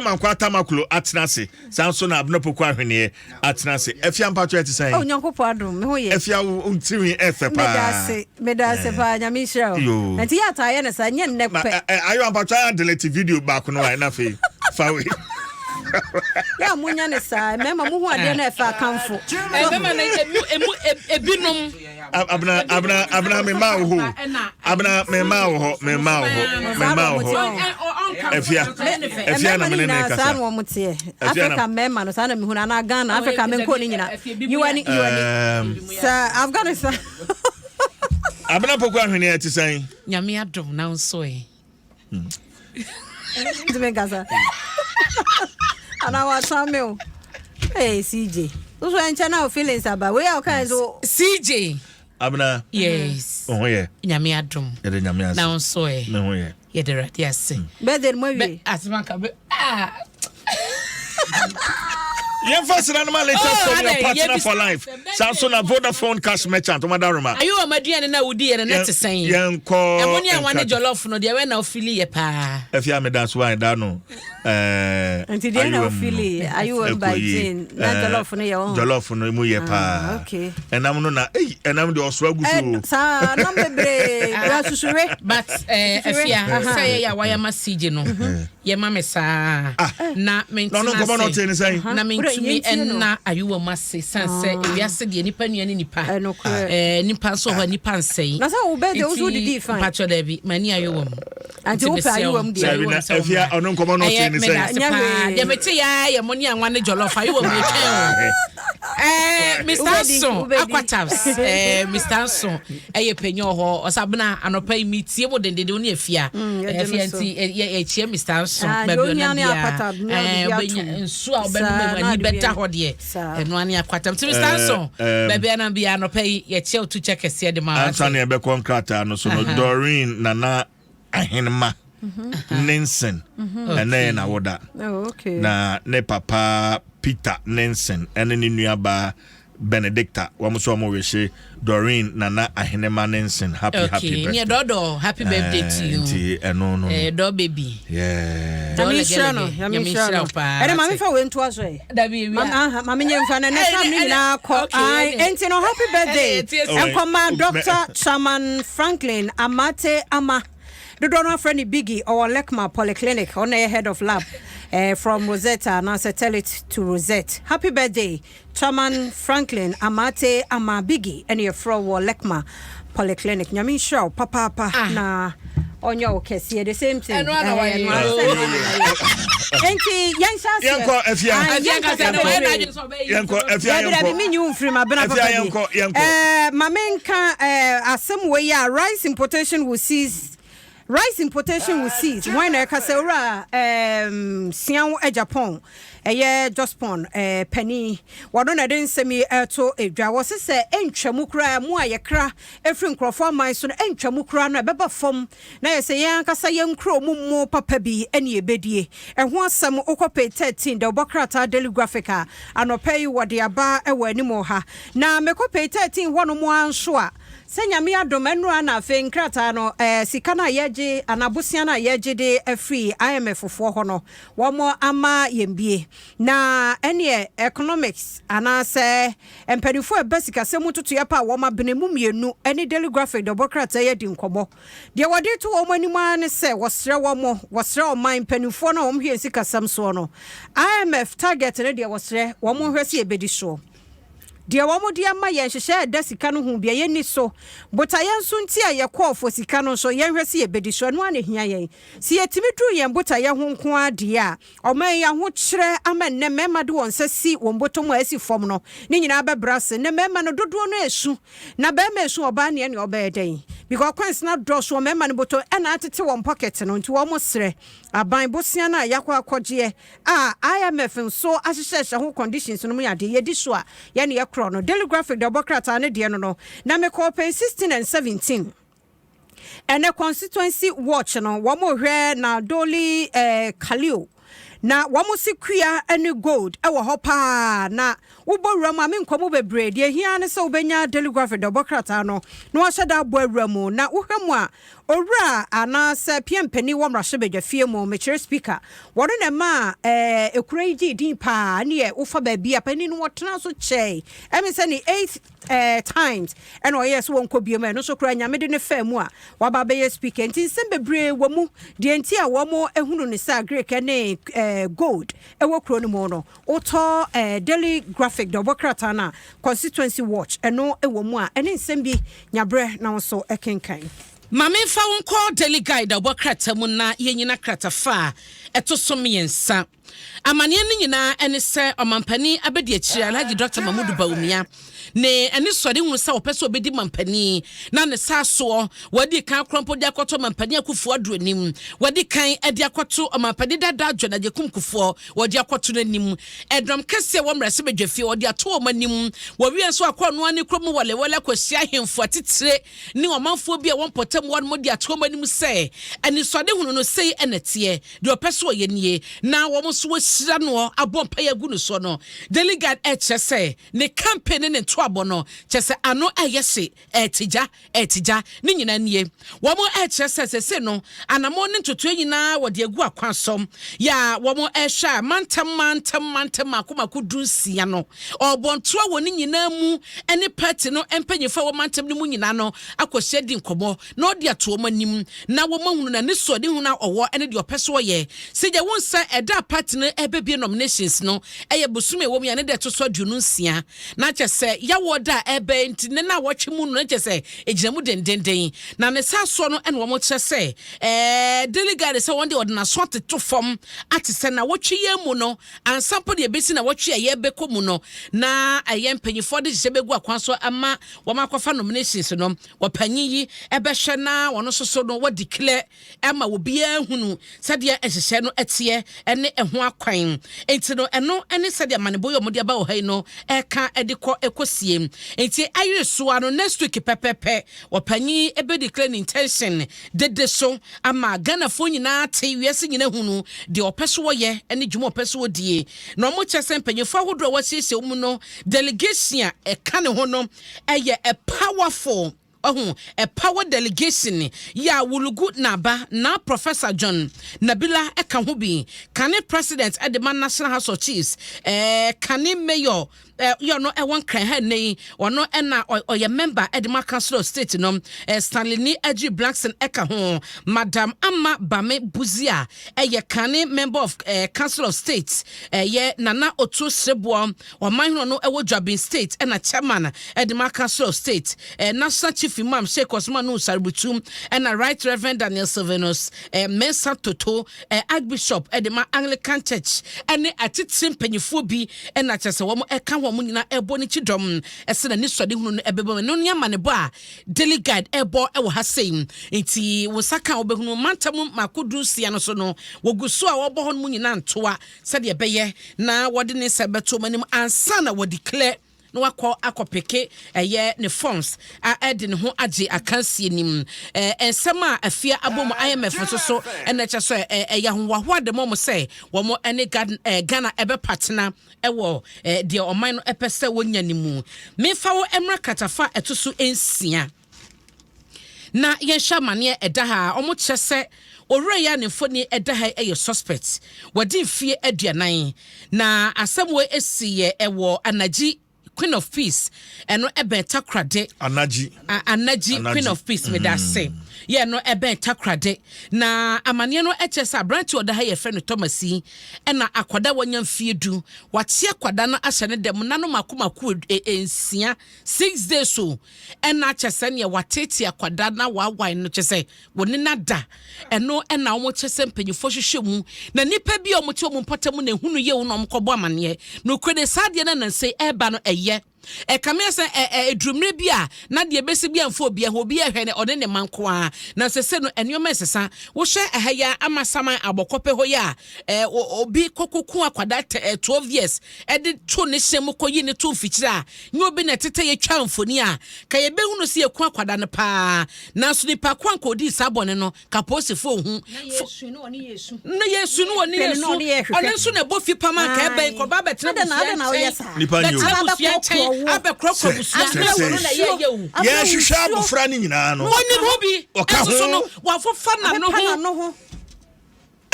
Mankwa Tamaklo atena ase, saa nso na Abena Poku Ahweneɛ atena ase. Afia, mpatwɔ, ɛte sɛn? Oh, Nyankopɔn adom, me ho yɛ. Afia, wo tirinwi ɛfɛ paa. Meda ase, meda ase paa, Nyame nhyira wo. Yo. Nti yɛ ataa yɛ no saa, nyɛ nnɛ Ma pɛ. Ayo, mpatwɔ, ayɛ delete video baako no a, ɛna afei fa wei. Yɛ a monya ne saa, mmarima mohu adeɛ no ɛfɛ akamfo. Mmarima no emu ebinom. Abena, Abena, Abena, me ma wo hɔ. Abena, me ma wo hɔ, me ma wo hɔ, me ma wo hɔ. Afia, Afia na Mmarima me no ne ne nyinaa saa kasa. na wɔn teɛ. Afia Africa mmarima no saa na mehunu anaa Ghana, Africa menkɔ ne nyinaa. Yiwani, yiwani. Sɛ Afghanistan. Abena Poku Ahweneɛ, ɛte sɛn? Nyame adom, na nso ɛ? Ntumi nkasa. Anaa wasan me o. Hey, CJ. Nso ɛnkyɛ na o feelings aba. Wei a ɔka nso. CJ. Abena. Yes. Wo ho yɛ? Nyame adom. Yɛde Nyame ase. Na nso ɛ? Me ho yɛ. Yɛde Awurade ase. Birthday no mo awie. Asɛm aka bɛ ah. Yɛmfa sena no ma latest Oh, from your adɛn, partner for life, saa nso na Vodafone Cash Merchant ɔmadaroma. Ayo, ɔma aduane no a wodi yɛ no na te sɛn? Yɛnkɔ. Ɛmo ne anwa ne jollof no deɛ, wɛ na wofili yɛ paa? Afia, meda so a ɛda no. Nti deɛ na wofili ayewa by Jane na jollof no yɛ wɔn. Jollof no mu yɛ paa. Ɛnam no na ei, ɛnam deɛ ɔso agu so o. Saa nam bebree asusure. But Afia, sɛ yɛyɛ a wayɛ ma CJ no, yɛma me saa na Na ɔno mentena nkɔmmɔ no ase ɔtee ne sɛn? Na Wode mentumi yɛntie no. ɛnna ayewa mu ase san sɛ ewiase deɛ, nipa nua ne nipa. Ɛnokorɛ. Nipa nso wɔ hɔ a, nipa nsɛe. Na sɛ wo birthday, wo so wodidi fine. Mpakyɛ, daabi, m'ani ayewa mu. Nti wopɛ ayewa mu deɛ? Dabi, na Afia, ɔno nkɔmmɔ no ɔtee ne sɛn? Meda ase Nyɛ paa. hwee. Deɛ mete yɛ mo ne anwa ne jollof ayewa mu etwɛn o. Mr. Wobɛdi, Nso wobɛdi. Aquatabs, Mr. Nso ɛyɛ panyin wɔ hɔ, ɔsabena anɔpa yi metie mo dendenden, wo ne Afia. Yɛgye no Afia so. nti yɛkyia Mr. Nso Ah, baabi deɛ ohia ɔnam ne biara. Aquatab, ne ɔde bi Wobɛnya atom. nsuo a wobɛnom Saa, mu na ani ade bi bɛda hɔ deɛ. Saa. Ɛno ane Aquatab. Nti Mr. Nso, baabi anam biara anɔpa yi yɛkyia wo tu kyɛ kɛseɛ de ma wo Ansa ase. ne yɛbɛkɔ nkrataa no so no, Doreen Nana Ahenema Ninson, ɛnɛ yɛ n'awoda. Oh, okay. Na ne papa Peter Ninson ɛne ne nuabaa Benedicta, wɔn nso wɔn wehye Doreen Nana Ahenema Ninson happy happy Okay, birthday. neɛ dɔɔdɔ, happy birthday to you. Nti ɛno no. Dɔ baby. Nyame nhyira no, Nyame Nyame nhyira nhyira no. wo paa. Ɛne maame fa wei ntoa so ɛ. Dabi, ewia. Aha, maame nyɛ mfa na ne sam ne nyinaa kɔ. Okay, Ae, ɛne. enti no happy birthday. Ɛne, ɛtie sɛ- Ɛnkɔma Oh, Dr. Chairman Franklin Amate Ama. Dodoɔ no afrɛ no Biggie, ɔwɔ Lekma Polyclinic, ɔno yɛ head of lab from Rosetta anaasɛ Tell It to Rosette. Happy birthday, Chairman Franklin Amate Ama Biggie, ɛne yɛfrɛ wɔ Lekma Polyclinic. Nyame nhyira wo papaapa na ɔnyɛ wo kɛseɛ, the same thing. Ɛno ara na Eh, wayɛ. ɛno ara sɛ ɛno ara na wayɛ. Enti yɛnhyɛ aseɛ. Yɛnkɔ, Afia. Ah, Afia yɛnkasa kasa na wayɛ bebree. n'adwene sɛ ɔbɛyɛ. Yɛnkɔ, Afia. Dabi, dabi, Yɛnkɔ. mi nyi wo mfiri ma bena Afia, papa bi. yɛnkɔ, yɛnkɔ. Ma menka asɛm wei a rice importation will cease, rice importation will cease. Wɔn na ɛka sɛ owura Siaw Japan ɛyɛ Jospong panin, wɔno na ɛde nsɛm yi ɛto edwa. Wɔse sɛ ɛntwa koraa mu a yɛkra ɛfiri nkurɔfoɔ aman so no, ɛntwa mu koraa no, ɛbɛba fam na yɛ sɛ yɛn ankasa yɛn nkuro mu mo papa bi ɛne yɛbɛdie. Ɛho asɛm wokɔ page 13 da wobɔ krataa Daily Graphic a anɔpa yi wɔde aba ɛwɔ anim wɔ ha. Na mekɔ page 13 hɔ nom a nso a, sɛ Nyame adom, ɛnora na afei nkrataa no sika no a yɛgye anaa bosea no a yɛgye de afiri IMF foɔ hɔ no, wɔn ama yɛn bie. Na ɛneɛ economics anaasɛ mpanimfoɔ a ɛba sikasɛm mu ntotoeɛ pa a wɔn abene mu mmienu ne Daily Graphic de ɔbɔ krataa yi adi nkɔmmɔ. Deɛ wɔde to wɔn anim ara ne sɛ wɔsrɛ wɔn, wɔsrɛ ɔman mpanimfoɔ no a wɔn hwɛ sikasɛm soɔ no, IMF target no deɛ, wɔsrɛ wɔn nhwɛ sɛ yɛbɛdi soɔ. Deɛ wɔn de ama yɛn hyehyɛ ɛda sika no ho bia yɛnni so. Botaeɛ nso nti a yɛkɔɔ fo sika no nso, yɛnhwɛ sɛ yɛbɛdi so. Ɛno ara na ehia yɛn. Sɛ yɛtumi duru yɛn botaeɛ ho nko ara deɛ a, ɔman yi ahokyerɛ ama nnɛ mmarima de wɔn nsa si wɔn bɔtɔ mu a asi fam no ne nyinaa bɛbrɛ ase. Nnɛ mmarima no dodoɔ no esu na barima esu, ɔbaa neɛ nea ɔbɛyɛ dɛn? Because coins no adɔɔso wɔ mmarima no bɔtɔ ɛna atete wɔn pocket no. Nti wɔn srɛ aban, bosea no a yɛakɔ akɔgyeɛ a IMF nso ahyehyɛhyɛ ho conditions no mu yɛ adeɛ yɛdi so a yɛne yɛkorɔ no. Daily Graphic de ɔbɔ krataa ne deɛ no, na mekɔɔ page 16 and 17. Ɛnɛ Constituency Watch no, wɔn hwɛ na Doli Kalio. Na wɔn se kua ne gold wɔ hɔ paa na wobɔ wura mu a menkɔ mu bebree. Deɛ ehia ne sɛ wobɛnya Daily Graphic dɔbɔ krataa no na wahyɛ da abɔ awura mu. Na wohwɛ mu a, owura anaasɛ pia mpanin wɔ mmarahyɛbadwafie mu, mekyerɛ Speaker, wɔno na ɛma ekuro yi gyee din paa. Ne yɛ wofa baabi a panin no wɔtena so kyɛe, ɛmi sɛ ne eighth times ɛna ɔyɛ sɛ wɔnkɔ biom. Ɛno nso koraa Nyame de ne faa mu a waba abɛyɛ Speaker, nti nsɛm bebree wɔ mu. Deɛ nti a wɔn ehunu ne sɛ agric ne gold ɛwɔ kuro no mu no, wotɔ Daily Graphic de ɔbɔ krataa no a, Constituency Watch ɛno ɛwɔ mu a ɛne nsɛm bi nyaberɛ na nso ɛkenkan. Maame, mfa wo nkɔ Daily Guide a ɔbɔ krataa mu na yɛnyina kratafa a ɛto so 3. Amanneɛ no nyinaa ɛne sɛ ɔmampanin abɛdi akyire Alhaji Dr Mahmudu Bawumia ne ɛne sɔre hunu sɛ wɔpɛ sɛ ɔbɛdi mampanin na ne saa soɔ wɔadi kan korɔ de akɔto ɔmampanin Akufo Addo anim, wɔadi kan de akɔto ɔmampanin dada John Agyekum Kufuor, wɔde akɔto n'anim, ɛdɔm kɛseɛ wɔ mmarahyɛbadwa fie wɔde ato wɔn anim. Wɔwie nso akɔ ɔnoa ne kurom wɔlewɔle akɔhyia ahemfo atitire ne ɔmanfoɔ bi a wɔn mpɔtam wɔn de ato wɔn anim sɛ anisɔde hunu no sei ɛna teɛ, deɛ ɔpɛ so ɔyɛ nie, na wɔn nso wɔahyira no abɔ mpaeɛ agu no soɔ no. Daily Guide ɛkyerɛ sɛ ne campaign ne ne ntoabɔ no kyerɛ sɛ ano ɛyɛ hye, ɛɛtigya ɛɛtigya. Ne nyinaa nie, wɔn ɛkyerɛ sɛ sɛsɛ no anammɔn ne ntotoe nyinaa wɔde agu akwan so yɛ a wɔn ɛhwɛ a mantam mantam mantam mako mako 16 no, ɔbɔ ntoa wɔ ne nyinaa mu ɛne party no mpanyinfoɔ a wɔ mantam no mu nyinaa no akɔhyia di nkɔmmɔ na ɔde ato wɔn anim na wɔn ahunu na ne sɔɔde hunu a ɔwɔ ɛne deɛ ɔpɛ so ɔyɛ. Sɛ gya wɔn nsa ɛda party no ɛbɛbie nominations no ɛyɛ bosome ɛwɔ mu yɛ ne deɛ ɛto so 26, na kyɛ sɛ yɛwɔ da a ɛbɛn nti ne na wɔtwe mu no na kyɛ sɛ egyina mu dendenden. Na ne sa soɔ no ɛna wɔn kyerɛ sɛ Daily Guide sɛ wɔn de ɔde n'aso atoto fam ate sɛ na wɔtwe yɛn mu no ansa mpo deɛ ebesi na wɔtwe a yɛbɛkɔ mu no na ɛyɛ mpanyinfoɔ de hyehyɛ bɛgu akwan so ama wɔn akɔfa nominations no. Wɔpanyin yi ɛbɛhwɛ na wɔn nso so no wɔdi clear ɛma obiara hunu sɛdeɛ nhyehyɛ no ɛteɛ ɛne ɛho akwan. Nti no ɛno ɛne sɛdeɛ amanebɔ yi a wɔde aba wɔ ha yi no ɛka ɛde kɔ ɛkɔsie. Nti ayere soa no, next week pɛpɛpɛ wɔpanyin ɛbɛ declare ne intention dede so ama Ghanafoɔ nyinaa te wiase nyinaa hunu deɛ ɔpɛ so wɔyɛ ɛne dwuma ɔpɛ so wɔdie. Na wɔn kyɛ sɛ mpanyinfoɔ ahodoɔ a wɔasiesie wɔn no, delegation a ɛka ne ho no ɛyɛ a powerful ɔho a power delegation yɛ a Wulugu Naba na Professor John Nabila ɛka ho bi, kane president ɛde ma National House of Chiefs, kane mayor yɛ ɔno ɛwɔ Nkran ha nne yi, ɔno ɛna ɔyɛ member ɛde ma Council of State no, Stanley ni Agyi Blackson ɛka ho, Madam Ama Bame Buzia ɛyɛ kane member of Council of State, ɛyɛ Nana Otu Sreboɔ ɔman hene no ɛwɔ Dwabin State ɛna chairman ɛde ma Council of State, National Chief Imam Sheikh Osman Nuhu Sharubutu, ɛna Right Reverend Daniel Silvanus Mensa Toto, Archbishop ɛde ma Anglican Church, ɛne atitire mpanyinfoɔ bi ɛna kyerɛ sɛ wɔn ɛka wɔn nyinaa ɛbɔ ne kyidɔm ɛsɛ na ne sɔde hunu no ɛbɛbɔ mu. Ɛno ne amanebɔ a Daily Guide ɛbɔ ɛwɔ ha sei. Nti wɔn nsa ka wɔbɛhunu mantam mako 16 no so no, wɔgu so a wɔbɔ hɔ no mu nyinaa ntoa sɛdeɛ ɛbɛyɛ na wɔde ne nsa bɛto wɔn anim ansa na wɔde clear na wakɔ akɔpeke ɛyɛ ne forms a ɛde ne ho agye akansie nim. Nsɛm a afia abɔ mu, IMF nso so ɛna ɛkyɛ sɛ ɛyɛ ahohoahoa de mɔ mo sɛ wɔn ɛne Ghana ɛbɛpatena ɛwɔ deɛ ɔman no ɛpɛ sɛ wɔnya ne mu. Memfa wo mmra kratafa a ɛto so 6 na yɛnhyɛ amanneɛ ɛda ha. Ɔmo kyerɛ sɛ owura yi a ne mfoni ɛda ha ɛyɛ suspect, wɔde mfie 40, na asɛm wɔ esi yɛ ɛwɔ Anagye Queen of Peace, ɛno ɛbɛn Takoradi. Anagye. Anagye Queen of Peace, meda ase, yɛ no ɛbɛn Takoradi. Na amanneɛ no ɛkyɛ sɛ aberante ɔda ha yɛfrɛ no Thomas yi ɛna akwadaa wɔnya mfie 10, wakye akwadaa no ahyɛ ne dɛm nano mako mako 6, 6 days o. Ɛna akyɛ sɛ neɛ watete akwadaa na wawae no kyɛ sɛ wɔne na da ɛno. Ɛna wɔn kyɛ sɛ mpanyinfoɔ hyehyɛ mu na nipa bi a wɔn te wɔn mpɔtam na ehunu yie wɔn na wɔn kɔbɔ amanneɛ na okure de saa adeɛ no nansa ɛreba no ɛyɛ. Ɛkame ayɛ sɛ ɛ ɛ ɛduru mmerɛ bi a na deɛ ɛbɛsi biara mfa obiara ho, obiara hwɛ ne ɔne ne mma nko ara. Na sese no nneɛma resesa. Wohwɛ ɛha yi ara Amasaman Abɔkɔpɛ hɔ yi a, ɛ obi kɔkɔku akwadaa tɛ ɛ 12 years de to ne hyɛn mu kɔyi no to mfikyire a, nyɛ obi na ɛtetɛ yɛ twaa mfoni a, ka yɛbɛhunu sɛ yɛku akwadaa no paa. Nanso nipa ko a anka ɔdii saa bɔne no, ka apolisifoɔ nhu. Na yɛsu na ɔne yɛsu. Na yɛsu na ɔne yɛsu. Ɔno nso na ɛbɔ fi pam anka ɛbɛn kɔba abɛtena abusua nkyɛn. Nipa nyɛ o. Bɛtena abusua nkyɛn abɛkorɔkorɔ abusua. Na ɛwɔ no na yɛyɛ o. Yɛhwehwɛ abofra no nyinaa no. Ɔnim ho bi. Ɔka ho. Ɛnso so no wafofa n'ano ho.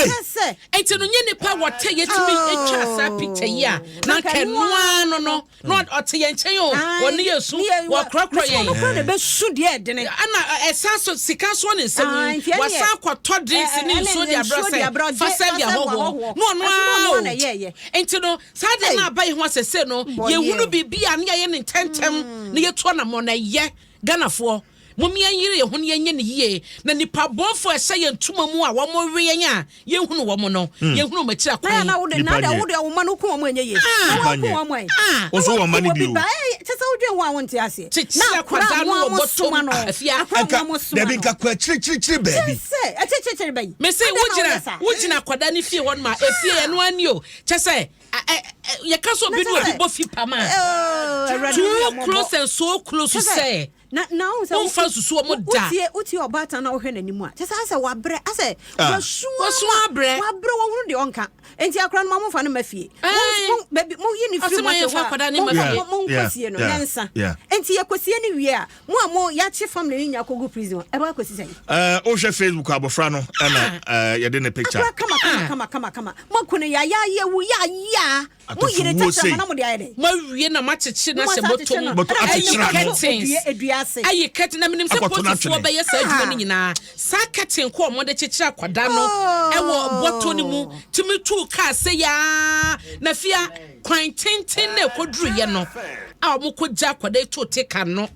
Sɛ. Nti no nye nipa wɔte yɛtumi atwa saa picture yi a na nka ɛnoa no no na ɔte yɛn nkyɛn o wɔne yɛ su wɔkorɔkorɔ yɛn. Ɔno kora na ɛbɛsu deɛ ɛdene. Ɛna ɛsan so sika nso ne nsam wasan kɔtɔ drinks ne nsuo de abrɛ sɛ fa sɛbi ahɔhoɔ na ɔno ara o nti no saa deɛ na aba yi ho asɛsɛ no yɛhunu biribi a ne yɛyɛ ne ntɛntɛm na yɛtu anammɔn na ɛyɛ Ghanafoɔ. Mom yɛnyere yɛn ho na yɛnyɛ no yie, na nnipa bɔnfoɔ a ɛhyɛ yɛn ntoma mu a wɔwe yɛn a yɛnhunu wɔn no, yɛnhunu wɔn akyiri akwan. Na wode na wode wode wo ma no ku wɔn ɛnyɛ yie. Na Nipa wɔn ku nyɛ. wɔn ɛ. Ah! Wo nso wɔn mma no bi o. Ba ɛ kyɛ sɛ wodwen ho a wonte aseɛ. Kyekyere Na akora akwadaa mo no a wɔ mo bɔtɔ soma mu. no. Afia. Akora mo Nka a mo soma dabi no. nka kɔ akyirikyirikyiri Kyɛ baabi. sɛ akyirikyirikyiri bɛyi. Mese Adɛn na woyɛ wogyina saa? wogyina akwadaa no fie hɔ nom a efie ɛno ara ni o kyɛ sɛ a- ɛ- ɛ- yɛka sɛ obi ne obi bɔ fi pam a Oh, Awurade hu too yɛn mmɔbɔ. close and so close Kyɛ sɛ sɛ Na na wohu sɛ Womfa nsusu wɔn da. Wotie wotie ɔbaatan na wohwɛ n'anim a, kyɛ sɛ asɛ wabrɛ asɛ Ah. wasu Wasu ama abrɛ. wabrɛ wɔhunu deɛ ɔnka. Enti akora no ma momfa no mma fie. Ɛɛ. Mo mo baabi moyi ne Ɔse firi ma mo ase yɛmfa hɔ akwadaa a no mo mma mo fie. mo mo Yeah, nkɔsie no yeah, nansa. yeah. Enti yɛkɔsie no wie a mo a mo yɛakye family no nyinaa kɔgu prison hɔ ɛbɛkɔ akɔsi sɛn? Eh, wohwɛ Facebook abɔfra no ɛna eh, yɛde ne picture. Akora kama kama kama kama kama moaku no yayaaya wu yayaa. Mo yere Atɔfo wuo sei. tɛkyerɛma na mo de ayɛ dɛn? Moawie na moakyekyere no Mo ahyɛ asan bɔtɔ akyekyere mu. no. Bɔtɔ Ɛna akyekyere mo ano. de ato Curtains. dua dua ase. Ayi curtain na menim sɛ Akɔto no polisifoɔ atwene. bɛyɛ saa adwuma no nyinaa. Saa curtain ko a wɔde kyekyere akwadaa no ɛwɔ bɔtɔ no mu tumi tuu kaa sɛ yaa na fia kwan tenten na ɛkɔduruiɛ no a wɔkɔgya akwadaa yi too teka no.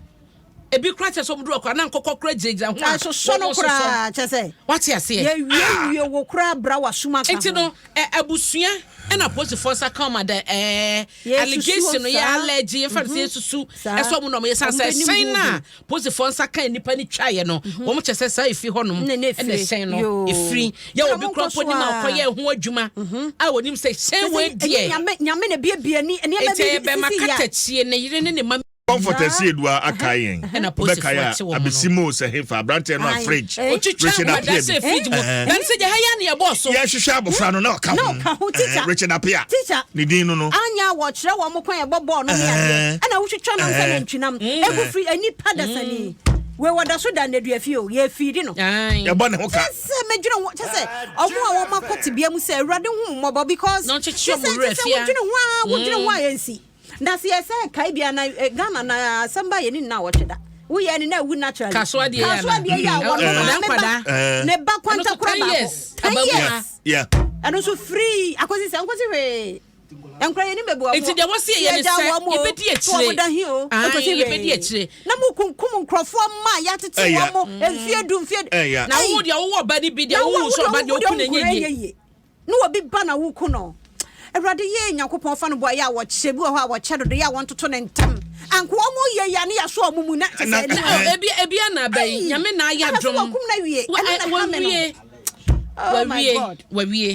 Ebi koraa kyerɛ sɛ wɔduru hɔ koraa na nkɔkɔ koraa gyinagyina ho a Ɛsosɔ no wɔsosɔ. koraa kyɛ sɛ. Wate aseɛ? Yɛwiewie wo koraa bra w'asom aka ho. Nti no ɛ abusua ɛna apolisifoɔ nsa ka wɔn ada ɛɛ Yɛsusu allegation no yɛ saa. allege yɛmfa no sɛ yɛsusu Saa. ɛsɛ wɔn na wɔn yɛ san Wɔn sɛ bɛnim ɛhyɛn ho no a polisifoɔ nsa ka nnipa no twaeɛ no wɔn kyɛ sɛ saa efi hɔnom Na na ɛna efiri. ɛhyɛn no Yoo. efiri yɛ Sɛ obi wɔn koraa nkɔ mpo so nim a a. ɔkɔyɛ ho adwuma a wɔnim sɛ hyɛn Kyɛ wei sɛ ɛnyɛ deɛ nyame nyame na ebiebie ni nneɛma nti bi ɛyɛ bɛrima sisi yɛ a. katakyie ne yere ne ne mma Comfort Asiedu akae yɛn. Ɛna Wobɛkae apolisifoɔ a akye wɔn no. abesi mo sɛ hefa aberanteɛ no a Ae. fridge. Eh. Otwitwa Richard nkwadaa Appiah sɛ bi. fridge mu. Eh. Na ne sɛ gya ha yi a na yɛbɔɔ so. Yɛhwehwɛ abɔfra no na ɔka Na ho. ɔka ho, Eh, teacher. Richard Appiah. Teacher. Ne din no no. Anya wɔkyerɛ wɔn kwan ɛbɔ bɔɔl no ne adeɛ Eh. ɛna wotwitwa nam sɛ Eh. nantwinam egu firi nipa dasani wei wɔda so da nnadua fie o yɛfiidi no Ae. Yɛbɔ ne ho ka. kyɛ sɛ medwene ho kyɛ sɛ ɔmo a wɔn akɔ tebea mu sɛ awurade hu mmɔbɔ because Na ɔnkyekyere kyɛ sɛ ɔmo werɛ kyɛ sɛ fie a. wodwene ho a wodwene ho a yɛnsi Na sɛ yɛsɛ kae bia na eh, Ghana na asɛm ba yɛ ne nyinaa wɔtwe da. Woyɛ ne na awu naturally. Kasoa deɛ yɛ Kasoa deɛ yɛ a ana? wɔno Mm. maame ba Nkwadaa. ne ba kwanta Ɛno nso kora 10 baako. years. 10 Aba mu years. a. Yeah. Ɛno nso free akosi sɛ nkosi hwee. Nkora yɛ ni bɛbu Nti deɛ wɔsi yɛ ne sɛ yɛbɛdi akyire. Wɔn da hi o. Ae, Nkosi hwee. yɛbɛdi akyire. Na mo kunkum nkurɔfoɔ mma a yɛatete Ɛya. wɔn mo mfie du mfie du. Ɛya. Na wo deɛ wowɔ ɔba no bi deɛ Na wo wowu sɛ ɔba deɛ wo deɛ woku na wo ɛnyɛ ɛnyɛ yie. yie. Ne obi ba na woku no. Awurade yee Nyankopɔn fa no boa yɛ a wɔkyɛ bi wɔ hɔ a wɔkyɛ dodo yɛ a wɔntoto ne ntɛm anka wɔn yɛ yɛ a ne yɛaso wɔn mu na kyɛ sɛ ɛne Na ebi ebi ana aba yi Nyame na ayɛ Ana so adom wɔkum no awie Wa- ɛno na ɛha me no wawie Oh my wawie God. wawie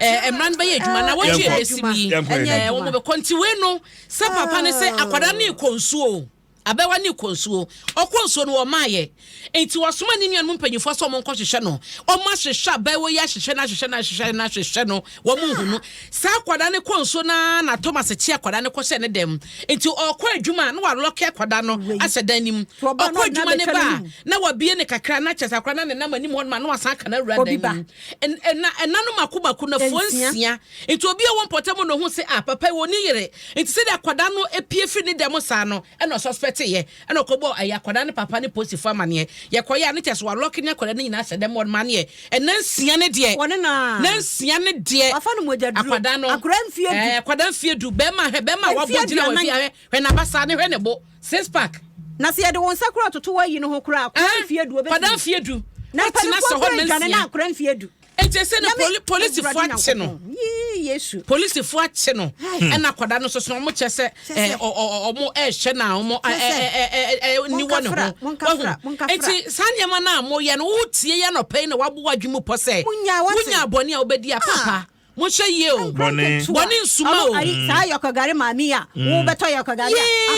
ɛɛ mmara no bɛyɛ adwuma na wɔtwe Yɛnkɔ. ebesi mu yi Yɛnkɔ, yɛnkɔ. ɛɛ wɔn bɛkɔ nti wei no sɛ papa ne sɛ akwadaa no rekɔ nsuo o. Abaayewa no rekɔ nsuo. Ɔkɔ nsuo no, wɔmmaeɛ. Enti wɔsoma ne nuanom mpanimfoɔ sɛ wɔnkɔhwehwɛ no. Wɔahwehwɛ abaayewa yi ahwehwɛ no ahwehwɛ no ahwehwɛ no ahwehwɛ no, wɔnhu no. Saa akwadaa no kɔ nsuo no ara na Thomas kye akwadaa no kɔhyɛ ne dɛm. Enti ɔrekɔ adwuma a, na walɔke akwadaa no ahyɛ dan no mu. Ɔkɔ adwuma no ba a, na wabue no kakra na kyerɛ sɛ akwadaa no nenam anim hɔnom a, na wasan aka no awura dan no mu. Ɛna ɛna no mako mako, nnafua nsia. Enti obi a ɔwɔ mpɔtam no hu sɛ, ah, papa yi ɔnni yere. Enti sɛdeɛ akwadaa no pue firi ne dɛm saa no, ɛna ɔsɔspɛteeɛ, ɛna ɔkɔbɔɔ ɛyɛ akwadaa no papa ne polisifo amaneɛ. Yɛkɔeɛ a, ne kyerɛ sɛ wɔalɔke ne akwadaa no nyinaa ahyɛ dɛm hɔ nom aneɛ. Ɛna nsia no deɛ, Wɔne no a. na nsia no deɛ, Wafa no mogya duro. akwadaa no, Akwadaa mfeɛ du. ɛɛ, akwadaa mfeɛ du, bɛrima hwɛ, bɛrima a Mfeɛ wabɔ gyina wɔ aduanan. afie hwɛ, hwɛ n'abasa ne hwɛ ne bo, six pack. Na sɛ yɛde wo nsa koraa toto w'ayi no ho koraa, akwadaa Ɛɛ, mfeɛ du, ɔbɛtumi. akwadaa mfeɛ du, Na watena mpanimfoɔ ase hɔ koraa nna dwane nsia. na akwadaa mfeɛ du. Enti ɛsɛ no Nyame, poli, polisifoɔ Awurade akye no. Nyankopɔn. Yii, yei. Yesu. Polisifoɔ akye no, ɛna akwadaa no nso so wɔn kyɛ sɛ ɛɛ ɔmo ɛɛhyɛ na ɔmo ɛɛ ɛɛ ni wɔ ne ho. Wahu? Nti saa nneɛma no a moyɛ no, wotie yɛ nɔpɛ yi na wabo wadwi mu pɔ sɛ wonya abɔne a wobɛdi a, papa monhwɛ yie o. Bɔne. Bɔne nsuma o. Saa yɔkɔgare maame a wobɛtɔ yɔkɔgare a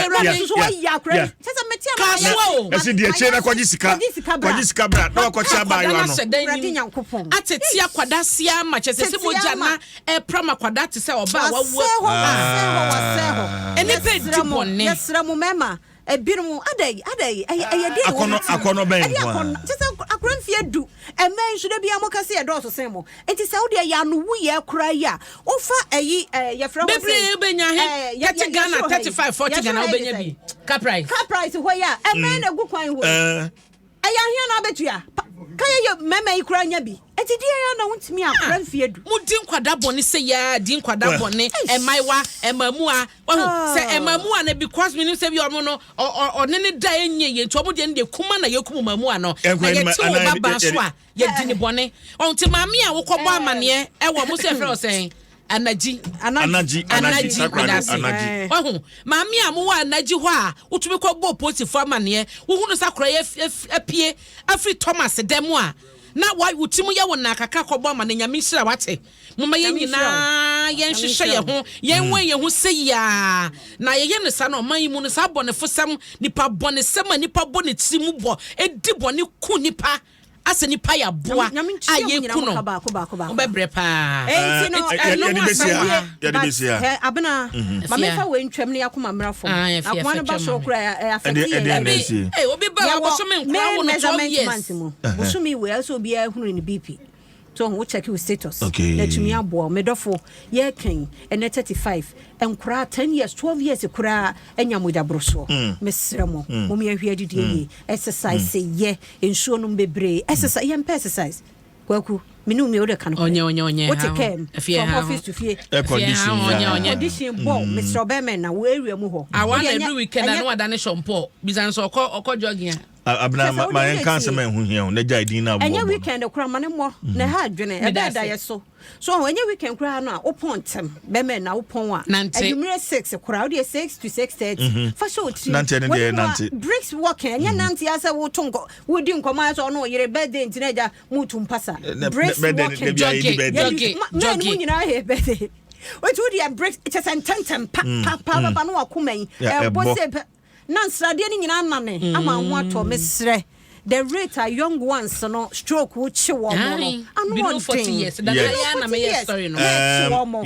awurade nso wayi akora yi kyɛ sɛ mete ama Kasoa o. Ɛsi deɛ kyerɛ na kɔgye sika, kɔgye sika bra na wakɔkyɛ abaayewa no. Awurade Nyankopɔn. Atete akwadaa sia ama kyɛ sɛ sɛ mogya na ɛpra ma akwadaa te sɛ ɔbaa wawu. Wasɛe hɔ, wasɛe hɔ, wasɛe hɔ. Nnipa edi Yɛsrɛ mo, bɔne. yɛsrɛ mo mmarima, ebinom adɛn, adɛn, ɛyɛ ɛyɛ deɛ Akɔnɔ- wɔ mo tirim. akɔnɔ bɛn Ɛde nko ara? akɔnɔ, kyɛ sɛ akora mfeɛ 10, ɛmɛ nso da biara moka sɛ yɛdɔɔso sen mo. Nti sɛ wodeɛ yɛ ano wuyɛ koraa yi a, wofa ɛyi, yɛfrɛ hɔ sɛ Bebree wobɛnya he yɛ- 30 Ghana, yɛsoro ha yi. 35, 40 Yɛsoro Ghana ha yi wobɛnya de bi. sɛn? Car price. Car price hɔ yi a, ɛmɛ na egu kwan hɔ yi. Ɛyɛ ahia na abɛtua. Ka yɛyɛ mmarima yi koraa nya bi. Nti deɛ yɛ na wontumi akora mfeɛ 10. Modi nkwadaa bɔne sɛ yɛa di nkwadaa bɔne, mmaayewa, mmamua. Wahu sɛ mmamua no, because menim sɛ bi ɔmo no ɔne ne da ɛnyɛ yɛ, nti ɔmo deɛ no deɛ kuma na yɛkum mmamua no na yɛte wo ba baa so a yɛdi ne bɔne. Ɔho nti maame a wokɔbɔ amaneɛ ɛwɔ mo sɛ ɛfrɛ wɔ sɛn, Anagyi. Anagyi, Anagyi, Takoradi, Anagyi. Wahu maame a mowɔ Anagyi hɔ a wotumi kɔbɔ polisifoɔ amaneɛ, wohunu sɛ akora yɛ apue afiri Thomas dɛm a na wo ti mu yɛ wo naa kakra, kɔbɔ amaneɛ. Nyame nhyira wate. Momma yɛn nyinaa yɛnhyehyɛ yɛn ho, yɛnwɛn yɛn ho sɛ yiaa na yɛyɛ no saa na ɔman yi mu no, saa bɔnefosɛm, nipa bɔnesɛm a nipa bɔ ne tiri mu bɔ ɛdi bɔne ku nipa asɛ nipa yɛ aboa a yɛku no, wobɛbrɛ paa. Enti no, ɛno yɛde ho bɛsi asɛm ha. ha. Yɛde bɛsi ha. Abena, ma mefa wei ntwam ne yɛakoma mmra fam. Afie, Akoma no ba afɛtwam soro ma me. koraa ɛ affect Ɛdeɛ yɛn. na ɛsi. Hey, obi ba Yɛwɔ wabɔsome nkora May wo no 12 measurement years. month mu. Bosome wei ɛsɛ obiara hunu ne BP. So wo check wo status. Na tumi aboa wo. Medɔfo, yɛkɛn ɛnɛ 35 nkoraa 10 years, 12 years koraa anya mogya borosoɔ. Mesrɛ mo, mom yɛnhwɛ adidie yie. Exercise yɛ, nsuo nom bebree. Exercise, yɛmpɛ exercise. Kwaku, me ne wo mmienu wode ka no korɛ. Ɔnyɛ, ɔnyɛ, ɔnyɛ, Wote ha ho. kaa mu, Afie from ha ho. office to fie. Air condition. Afie ha ho, Yeah. ɔnyɛ, ɔnyɛ. Condition bɔ, mesrɛ wo, bɛrima na wo area mu hɔ. Awa Wode na ɛnyɛ- every weekend na ɛnyɛ no wada ne hyɔmpɔ bisa nso ɔkɔ jogging a. Abena, Kyerɛ sɛ ma wode ma wode yɛnka tie. asɛm a ɛho hia o na gya edin na abobɔ Ɛnyɛ no. weekend koraa ma ne mmɔ na ɛha adwene Meda ɛbɛɛ da ase. yɛ so ɛnyɛ weekend koraa no a wopɔn ntɛm bɛmɛ na wopɔn a Nante. adwummerɛ 6 koraa wodeɛ 6 to 6:30 fa hyɛ otiri. Nante no deɛ, nante. Brisk walking, ɛnyɛ nante asɛ woto nkɔ wodi nkɔmmɔ ayɛ sɛ ɔno ɔyere birthday nti na agya motu mpasa. Brisk birthday walking. da bi a yɛdi Jogging, birthday. jogging, Men mu jogging. nyinaa yɛ birthday, wetu wodeɛ brisk kyɛ sɛ ntɛntɛm pa pa pa pa no wakoma yi Yeah, ɛbɔ ɛbɔ. sɛ pɛ na nsradeɛ no nyinaa nane ama ho atɔ. Mesrɛ, the rate a young ones no stroke wo kye wɔn mo no Aye. ano Below 40 ɔden. years. Dada yɛ na meyɛ story no. Yɛ kye wɔn mo.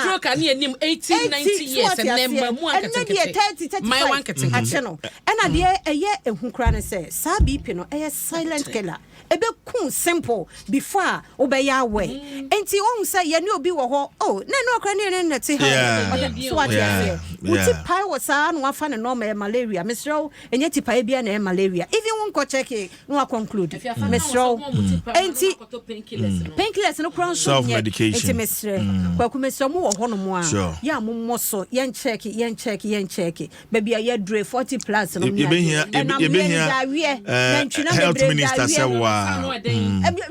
Stroke a ne yɛnim 80, 90 years, ɛnɛ mmamu ɛnɛ deɛ aketenkete. 30, 35 Mmayewa nketenkete. akye no. Ɛna deɛ ɛyɛ ehu koraa ne sɛ saa BP no ɛyɛ silent killer, ɛbɛku simple before a wobɛyɛ awɛ. Nti wɔn sɛ yɛne obi wɔ hɔ oh na ɛno akora ne yɛne ne te ha. Ɔde so wate aseɛ, wo ti pae wɔ saa na wafa ne nɔɔma ɛyɛ malaria. Mesrɛ wo, ɛnyɛ ti pae bia na ɛyɛ malaria. Even wo nkɔ check na wa conclude. Mesrɛ wo, enti painkillers no koraa nso nyɛ. Self-medication. Nti mesrɛ Kwaku, mesrɛ mo wɔ hɔnom a yɛ a mommɔ so, yɛn check, yɛn check, yɛn check baabi a yɛdure 40 plus no ne Yɛbɛhia adeɛ. Ɛnam yɛ yɛbɛhia gyaweɛ, nantwinam health bebree minister sɛ gyaweɛ. waa.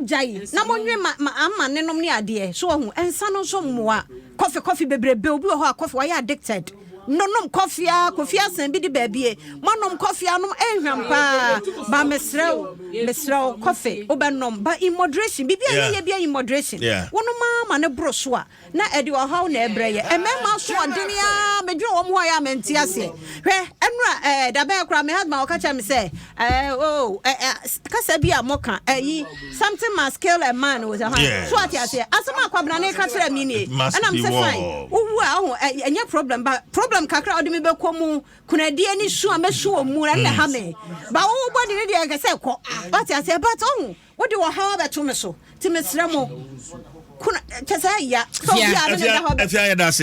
Gyae na monwe ma ama ne nom ne adeɛ so ɔho ɛnsa no nso mmoa. Kɔfe bebrebe, obi wɔ hɔ a kɔfe wayɛ addicted, nonom kɔfe a kofi asan bi de baabie moanom kɔfe anom ɛnhwam paa ba. Mesrɛ wo, mesrɛ wo, kɔfe wobɛnom ba in moderation, biribi a yɛyɛ bia in moderation. Wonom ama ne boro so a na ɛde ɔhaw na ɛbrɛ yɛ. Ɛmɛɛma so ɔdene a medwene wɔn ho a yɛ a mente aseɛ. Hwɛ, ɛnora dabɛn koraa me husband ɔka kyerɛ me sɛ oh, kasa bi a moka ɛyi, something must kill a man wɔ sɛ so ate aseɛ, asɛm a Kwabena ne ka kyerɛ me nie. Must Ɛnam be sɛ fine, war. wowu a ɔho ɛnyɛ problem ba problem kakra a ɔde me bɛkɔ mu kunadie ne su a mɛsu wɔ mu ɛno na ɛha me ba. Wowo bɔde ne deɛ ɛnkɛ sɛ kɔ wate aseɛ, but ɔho wode ɔhaw abɛto me so, nti mesrɛ mo kuna kyɛ sɛ ɛya sɛ obi a me ne da hɔ. Afia, yɛda ase.